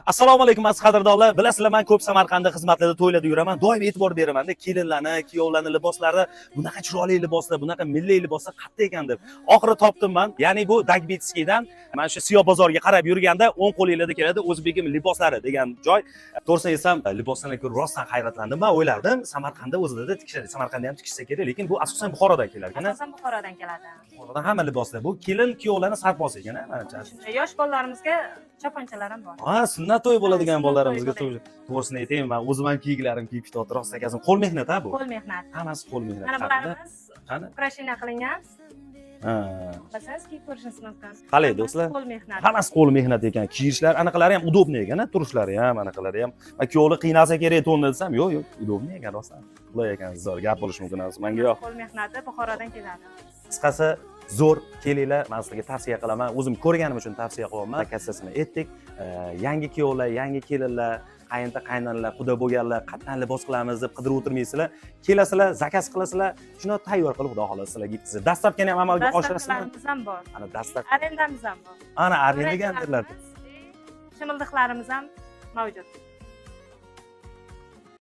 Assalomu alaykum, aziz qadrdonlar. Bilasizlar, men ko'p Samarqandda xizmatlarda, to'ylarda yuraman. Doim e'tibor beraman-da, kelinlarni, kuyovlarni liboslari, bunaqa chiroyli liboslar, bunaqa milliy liboslar qayerda ekan deb. Oxiri topdim men. Ya'ni bu Dagbetskiydan mana shu Siyo bozorga qarab yurganda o'ng qo'lingizda keladi O'zbegim liboslari degan joy. To'g'risini aytsam, liboslarni ko'rib rostdan hayratlandim. Men o'ylardim, Samarqandda o'zida tikishadi. Samarqandda ham tikishsa kerak, lekin bu asosan Buxorodan kelar ekan. Asosan Buxorodan keladi. Buxorodan hamma liboslar. Bu kelin kuyovlarni sarposi ekan, manimcha. Yosh bolalarimizga choponchalar ham bor. Ha, sunnat to'y bo'ladigan Ha, sunnat bolalarimizga to'y to'y. To'g'risini aytaymi, man o'zim ham kiygilarim kiyib ketyapti. Rost akazim, qo'l mehnat ha bu. Qo'l mehnat. Hammasi qo'l mehnat. Mana Qani? bularimiz Qani? украшение qilingan. Ha. Bilsangiz, kiyib ko'rishingiz mumkin. Qalay, Hammasi do'stlar? Qo'l mehnat. Hammasi qo'l mehnat ekan. Kiyishlari, anaqalari ham удобный ekan, ha, turishlari ham, anaqalari ham. Man kuyovlar qiynalsa kerak to'nda desam, yo'q, yo'q, удобный ekan rostdan. Qulay ekan, zo'r gap bo'lishi mumkin emas. Menga yo'q. Qo'l mehnati Buxorodan keladi. Qisqasi, zo'r, kelinglar, man sizlarga tavsiya qilaman. O'zim ko'rganim uchun tavsiya qilyapman. Kassasini aytdik. Yangi kuyovlar, yangi kelinlar, qayinta, qaynonalar, quda bo'lganlar, qayerdan libos qilamiz deb qidirib o'tirmaysizlar. Kelasizlar, заказ qilasizlar, shuni tayyor qilib, xudo xohlasa, sizlarga yetkazadi. Доставка ni ham amalga oshirasizlar. Доставка larimiz ham bor. Ana доставка. Arendamiz ham bor. Ana arendaga ham beriladi. Chimildiqlarimiz ham mavjud.